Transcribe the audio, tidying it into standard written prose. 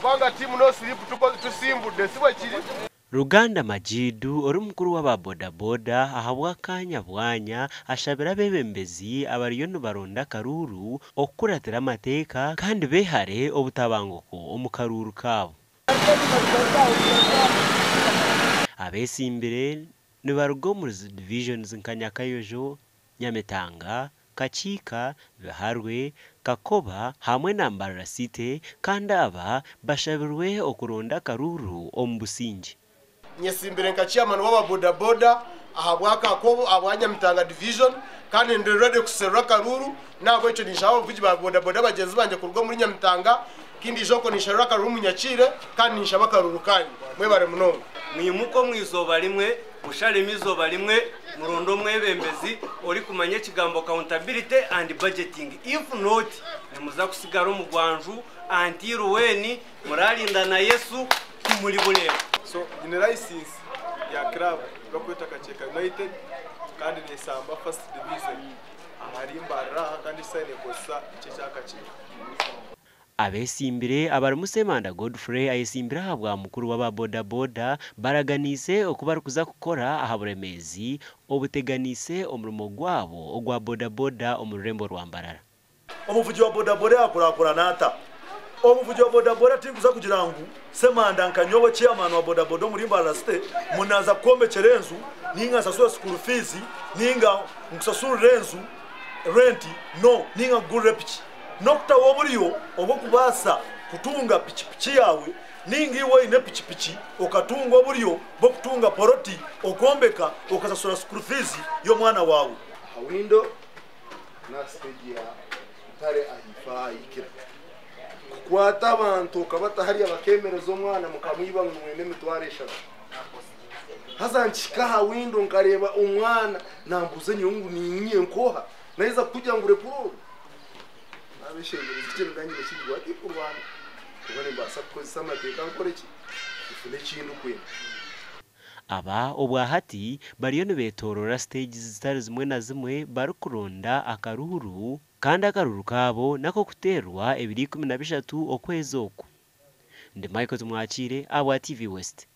Kubanga team no sleep tusimbudde, si bwe kiri? Ruganda Majidu ori mukuru w'aba bodaboda ahabw'akaanya bwanya ashabire abeebembezi abariyo nibaronda akaruuru okukuratira amateeka kandi beehare obutabanguko omu karuuru kaabo. Abeesimbire nibaruga omuri divisions nka Nyakayojo, Nyamitanga, Kakiika, Biharwe, Kakoba hamwe na Mbarara City kandi aba bashabirwe okuronda akaruuru omu busingye. Nyesimbire nka chairman w'aba bodaboda ahabwa Kakobo, ahabwa Nyamitanga division, kandi ndi ready kuserura akaruuru. Nahabwekyo ninshaba abavugi ba bodaboda bagyenzi bangye kuruga omuri Nyamitanga, kindiija okwo ninsherura akaruuru munyakiire kandi ninshaba akaruuru kanyu. Mwebare munonga. Mwimuke omu izooba rimwe, musharemu eizooba rimwe, muronde omwebembezi orikumanya ekigambo accountability and budgeting. If not, nimuza kusigara omu gwanju until when murarinda na Yesu timuribureeba. So nyine license ya club bakweta Kakyeka United kandi nesamba first division ahari Mbarara aha kandi esaaha nekozesa ekyo ekya Kakyeka. Abeesimbire abarimu Ssemanda Godfrey ayesimbire aha bwa mukuru w'aba bodaboda baraganiise oku barikuza kukora aha buremeezi obuteganiise omurimo gwabo ogwa bodaboda omu rurembo rwa Mbarara. Omuvugi wa bodaboda yakurakurana ata? Omuvugi wa bodaboda tinkuza kugira ngu Ssemanda nka nyowe chairman wa bodaboda omuri Mbarara City munaza kukwombekyera enju ninga nsasure school fees ninga nkusasurire enju rent no ninga nkugurire piki. N'okutaho oburyo obw'okubaasa kutunga pikipiki yaawe ninga iwe oine pikipiki okatunga oburyo bw'okutunga poroti okombeka okasasura school fees y'omwana waawe. Aha window na stage ya Ntare ahaifo ahahikire kukwata abantu okabata hariya bakemereza omwana mukamwiba ngu nimwenda emitwaro eshatu. Haza nkihika aha window nkareeba omwana nambuuza nyowe ngu niinye nkoha naheza kukugira ngu rekura oru. Nabeshengyereza ekiniga nyine kingi tikurwana kuba nimbaasa kukozesa amateeka nkore ki nfune ekindikwenda. Aba obwahati bariyo nibetorora stage zitari zimwe na zimwe barikuronda akaruuru kandi akaruuru kaabo nako kuteerwa 13 okwezi oku. Ndi Michael Tumwakire ahabwa TV West.